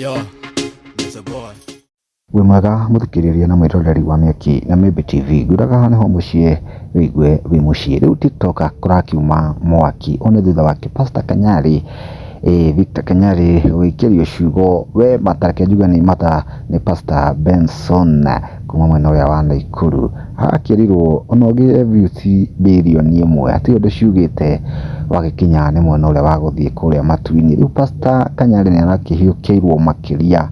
Yo, Mr. Boy. Wĩ mwega mũthikĩrĩria na mwĩroreri wa Mĩaki na Mĩmbi TV, ngwĩraga haha nĩho mũciĩ wĩigue wĩ mũciĩ. Rĩu TikTok kũrakiuma mwaki, ũũ nĩ thutha wake Pastor Kanyari, Victor Kanyari gũikĩrio ciugo we mata, reke njuge nĩ mata nĩ Pastor Benson kuma mwena ũrĩa wa Naikuru. Agakĩrirwo ona ũgĩe views birioni 1 hatirĩ ũndũ ciugĩte wagĩkinya nĩ mwena ũrĩa wa gũthiĩ kũrĩa matu-inĩ. Rĩu Pastor Kanyari nĩ arakĩhiũkĩirwo makĩria,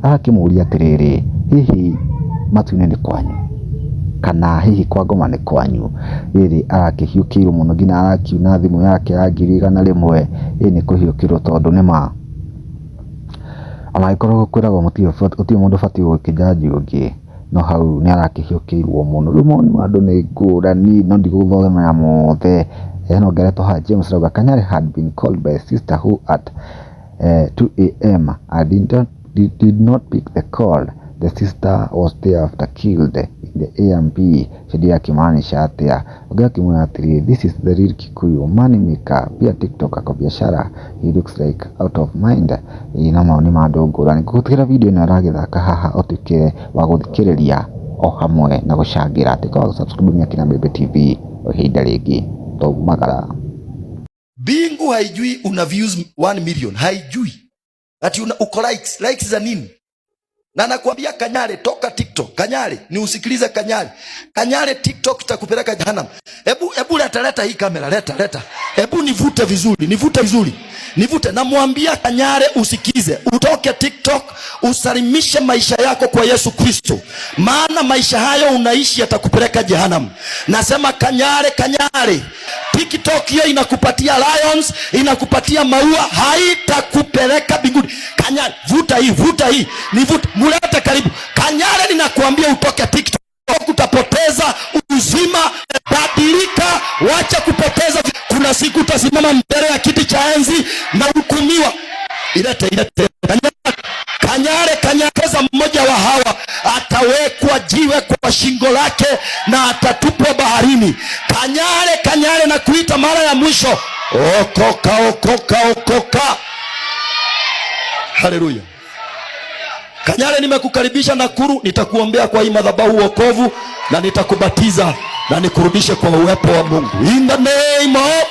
arakĩmũria atĩrĩrĩ, hihi matu-inĩ nĩ kwanyu? Kana hihi kwa ngoma nĩ kwanyu? Rĩrĩ arakĩhiũkĩirwo mũno nginya arakiuna thimũ yake ya ngiri 100, ĩ nĩ kũhiũkĩrwo tondũ nĩma ona angĩkorwo kwĩragwo gũtirĩ mũndũ ũbatiĩ gũkĩnjanji ũngĩ, no hau nĩ arakĩhiũkĩirwo mũno. Rĩu mawoni ma andũ nĩ ngũrani no ndigũthomera mothe. Hena ũngĩ aretwo haha James arauga Kanyari had been called by his sister who at 2 a.m. and did not pick the call. The sister was thereafter killed in the A&P. Sijui akimaanisha atĩa. Ũngĩ akĩmwĩra atĩrĩrĩ, this is the real Kikuyu money maker, pia TikTok ako biashara, he looks like out of mind. Ĩĩ no mawoni ma andũ ngũrani. Ngũgũtigĩra video ĩno ĩragĩthaka haha ũtuĩke wa gũthikĩrĩria o hamwe na gũcangĩra. Tuĩka wa gũsubscribe Mĩaki na Mĩmbi TV o ihinda rĩngĩ. Twaumagara. Mbingu haijui una views 1 million, haijui ati uko likes, likes za nini? Na nakwambia Kanyare, toka TikTok. Kanyare, ni usikilize Kanyare. Kanyare, TikTok itakupeleka jehanamu. Hebu hebu leta leta hii kamera, leta leta. Hebu nivute vizuri, nivute vizuri. Nivute, namwambia Kanyare usikize, utoke TikTok, usalimishe maisha yako kwa Yesu Kristo, maana maisha hayo unaishi yatakupeleka jehanamu. Nasema Kanyare, Kanyare, TikTok hiyo inakupatia lions, inakupatia maua, haitakupeleka mbinguni. Kanyare, vuta hii, vuta hii, nivute, mulete karibu. Kanyare, ninakuambia utoke TikTok, utapoteza uzima. Badilika, wacha kupoteza. Kuna siku utasimama mbele ya kiti cha enzi na hukumiwa. Ilete, ilete. Kanyare, Kanyare, Kanyakeza, mmoja wa hawa atawekwa jiwe kwa shingo lake na atatupwa baharini. Kanyare, Kanyare, na kuita mara ya mwisho, okoka, okoka, okoka. Haleluya. Kanyare, nimekukaribisha Nakuru, nitakuombea kwa hii madhabahu wokovu na nitakubatiza na nikurudishe kwa uwepo wa Mungu. In the name of